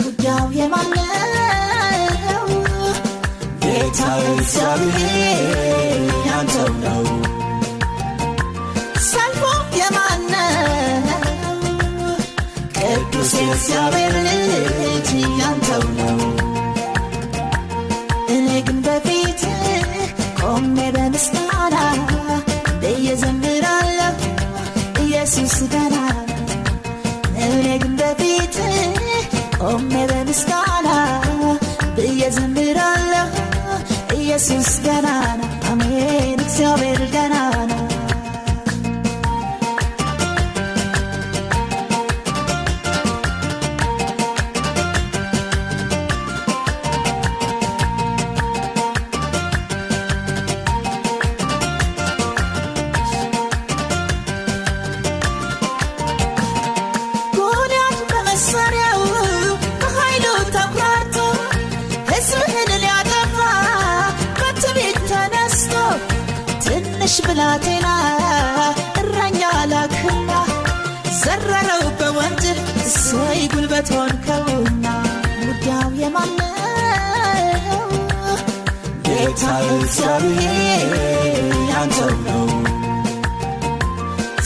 ውጊያው የማነው? ጌታ እግዚአብሔር ያንተው ነው። ሰልፉ የማነው? ቅዱስ የእግዚአብሔር ልጅ ያንተው ነው። እኔ ግን በፊትህ ቆሜ በምስጋና ብዬ ዘምራለሁ፣ ኢየሱስ ገና። እኔ ግን በፊትህ ቆሜ በምስጋና ብዬ ዘምራለሁ፣ ኢየሱስ ገናና፣ አሜን፣ እግዚአብሔር ገናና። ጎልያድ በመሳሪያው በኃይሉ ተኩራርቶ ሕዝብህን ሊያጠፋ በትዕቢት ተነስቶ፣ ትንሽ ብላቴና እረኛ ላክና ዘረረው በወንጭፍ፣ እሰይ ጉልበት ሆንከውና። ውጊያው የማነው? ጌታ እግዚአብሔር ያንተው ነው።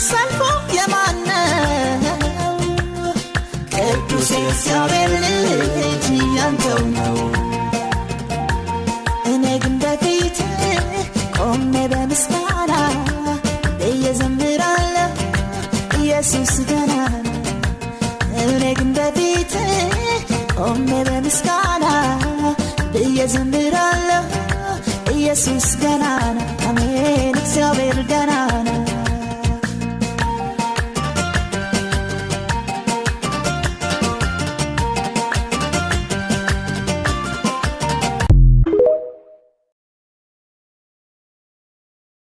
ሰልፉ የማነው? ቅዱስ የእግዚአብሔር ልጅ ያንተው ነው። እኔ ግን በፊትህ ቆሜ በምስጋና ብዬ ዘምራለሁ፣ ኢየሱስ ገናና። እኔ ግን በፊትህ ቆሜ በምስጋና ብዬ ዘምራለሁ፣ ኢየሱስ ገናና፣ አሜን፣ እግዚአብሔር ገናና።